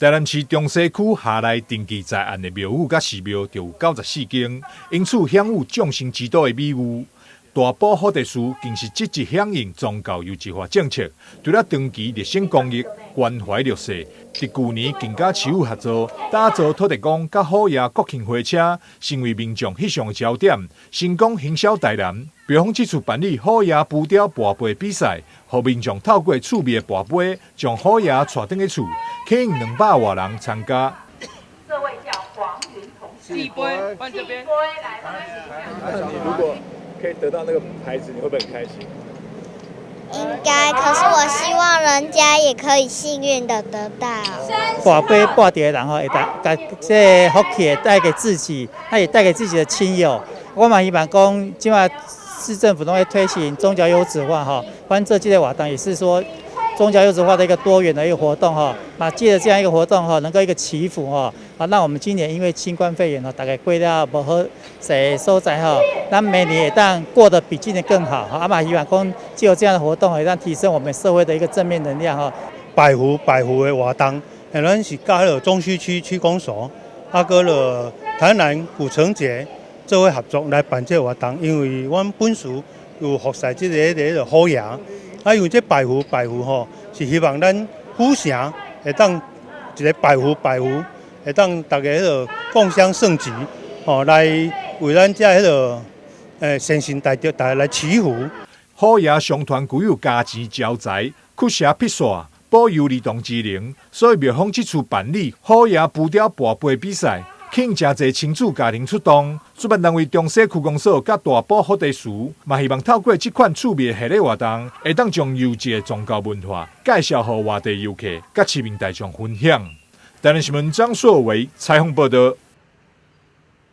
台南市中西區轄內登記在案的廟宇佮寺廟就有94間，因此享有眾神之都的美譽。大埔福地寺更是積極響應宗教優質化政策，除了長期熱心公益、關懷弱勢，佇舊年更佮市府合作，打造土地公佮虎爺國慶火車，成為民眾翕相的焦點，成功行銷台南。比如講這次辦理虎爺浮雕跋杯比賽，予民眾透過趣味的跋杯，將虎爺帶轉去厝，吸引200外人參加。這位叫黃雲同學，寄杯，換這邊。來，你如果可以得到那個牌子，你會不會很開心？應該，可是我希望人家也可以幸運的得到。跋杯跋著的人吼，會當共這個福氣帶給自己，他也帶給自己的親友。我嘛希望講，這馬市政府攏會推行宗教優質化哈，反正這個活動也是說宗教優質化的一個多元的一個活動哈。嘛，借著這樣一個活動哈，能夠一個祈福哈，啊，讓我們今年因為新冠肺炎哈，大家過了無好勢所在哈，咱明年會當過得比今年更好。啊嘛，希望講藉由這樣的活動，會當提升我們社會的一個正面能量哈。拜佛拜佛的活動，咱是佮彼个中西區區公所，啊，閣了台南古城節做伙合作來辦這個活動，因為阮本寺有服侍這個這個虎爺，啊，因為這拜佛拜佛吼，是希望咱府城會當一個拜佛拜佛，會當大家彼個共襄盛舉，吼，來為咱這彼個善信大德大家來祈福。虎爺相傳具有加錢招財、驅邪辟煞、保佑兒童之靈，所以廟方這次辦理虎爺浮雕跋杯比賽，吸引誠濟親子家庭出動。主辦單位中西區公所佮大埔福地寺，嘛希望透過這款趣味的系列活動，會當將優質的宗教文化介紹予外地遊客佮市民大眾分享。台南新聞張碩維採訪報道。